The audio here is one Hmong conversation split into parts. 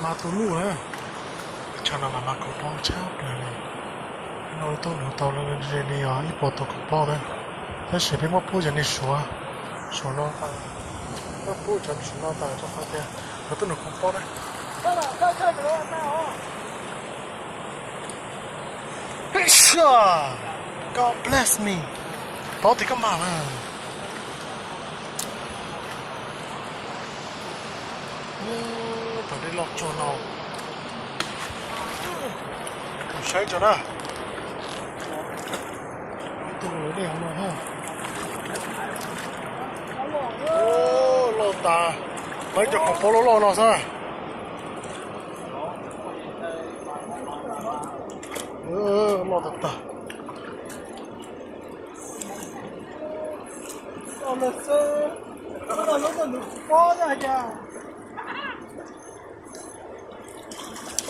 Mas tus luj na, tshav no mas mas khoom pob tshaj plaws li. No tuaj mus tau li yog ib puas tus khoom pob na, tab sis peb muab pub cov niag suav, suav no tas, muab pub cov suav no tas rau qhov tias lawv tuaj nug khoom pob na. God bless me. Paub tias koj mam na. Tom dej loj tsuag no. Saib tso na. Tus dej no, loj tas. Lawv cov khoom pob loj loj no xwb. Loj tas tas.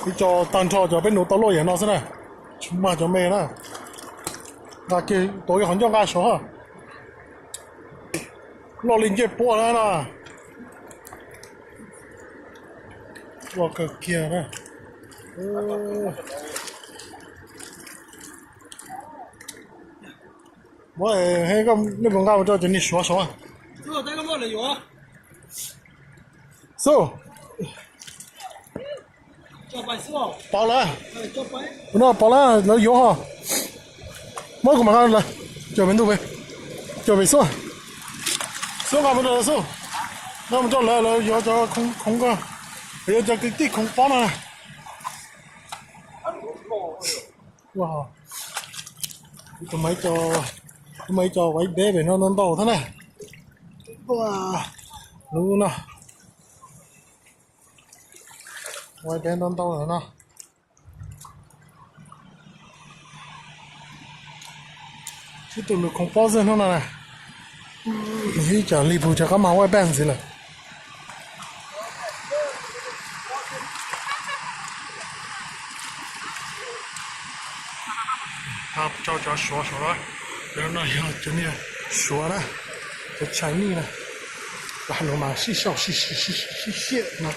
Ib co tag nrho cov peb nuv tau loj yam no xwb na, tsis muaj cov me na. Nqa kiag tuav kiag qhov ncauj nqa saud. Loj li ncej puab na no. Loj kawg kiag na. Muab, nej puas nqa mus rau cov niag suav saud? Xub, pov lawm, no pov lawm lawv yuav ho. Muab kuv mam nqa lawm, coj pem ntuj pem, coj pem xub, xub nqa mus rau lawv xub, nqa mus rau lawv, lawv yuav cov khoov ko, lawv yuav cov kwv tij khoov pob no na. Tus, tus muaj ib co uas ib deb pem no ntau ntau thiab na. Lub no, ua ib deb ntau ntau no. Sib tus nws khoov pob xwb hnub no na. Ib cas li pus rov qab mag ua paj ntxiv lawm. Tso cov suav saud, cov no yog cov niag suav na, cov Chinese na, los mas sib sau sib siab no.